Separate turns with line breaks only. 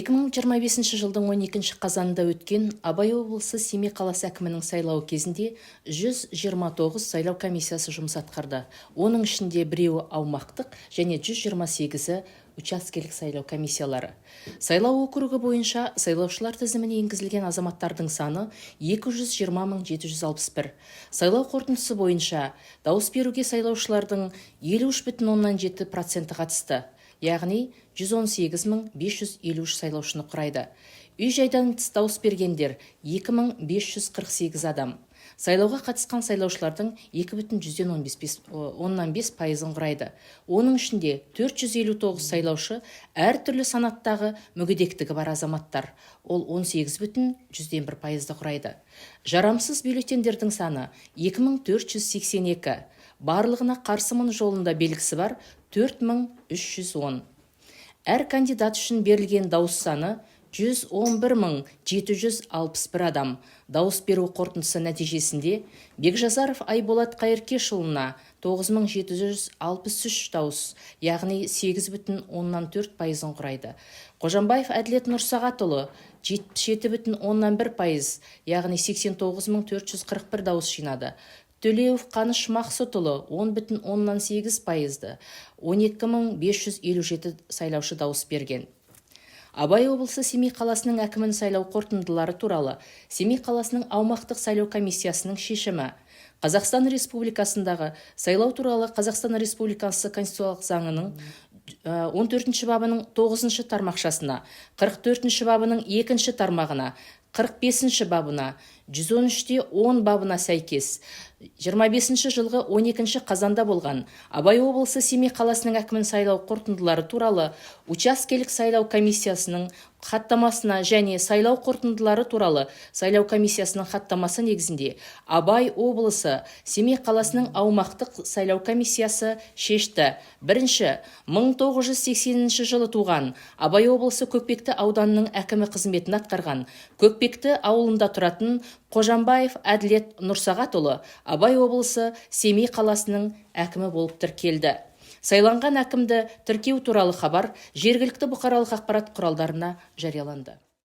2025 жылдың 12 қазанында өткен Абай облысы Семей қаласы әкімінің сайлауы кезінде 129 сайлау комиссиясы жұмыс атқарды. Оның ішінде біреуі аумақтық және 128-і учаскелік сайлау комиссиялары. Сайлау округі бойынша сайлаушылар тізіміне енгізілген азаматтардың саны 220 761. Сайлау қорытындысы бойынша дауыс беруге сайлаушылардың 53,7%-і қатысты, яғни 118 553 сайлаушыны құрайды. Үй жайдан тыс дауыс бергендер 2548 адам. Сайлауға қатысқан сайлаушылардың 2,5 пайызын құрайды. Оның ішінде 459 сайлаушы әртүрлі санаттағы мүгедектігі бар азаматтар. Ол 18,1 пайызды құрайды. Жарамсыз бюллетендердің саны 2482. Барлығына қарсымын жолында белгісі бар 4310. Әр кандидат үшін берілген дауыс саны 111 761 адам. Дауыс беру қорытындысы нәтижесінде Бекжазаров Айболат Қайыркешұлына 9763 дауыс, яғни 8,4 пайызын құрайды. Қожамбаев Әділет Нұрсағатұлы 77,1%, яғни 89 441 дауыс жинады. Төлеуов Қаныш Мақсұтұлы 10,8 пайызды, 12 557 сайлаушы дауыс берген. Абай облысы Семей қаласының әкімін сайлау қорытындылары туралы Семей қаласының аумақтық сайлау комиссиясының шешімі. Қазақстан Республикасындағы сайлау туралы Қазақстан Республикасы Конституциялық заңының 14 бабының 9 тармақшасына, 44 бабының 2 тармағына, 45 бабына, 113-те 10 бабына сәйкес 25 жылғы 12 қазанда болған Абай облысы Семей қаласының әкімін сайлау қорытындылары туралы учаскелік сайлау комиссиясының хаттамасына және сайлау қорытындылары туралы сайлау комиссиясының хаттамасы негізінде Абай облысы Семей қаласының аумақтық сайлау комиссиясы шешті. Бірінші, 1980 жылы туған, Абай облысы Көкпекті ауданының әкімі қызметін атқарған, Көкпекті ауылында тұратын Қожамбаев Әділет Нұрсағатұлы Абай облысы Семей қаласының әкімі болып тіркелді. Сайланған әкімді тіркеу туралы хабар жергілікті бұқаралық ақпарат құралдарына жарияланды.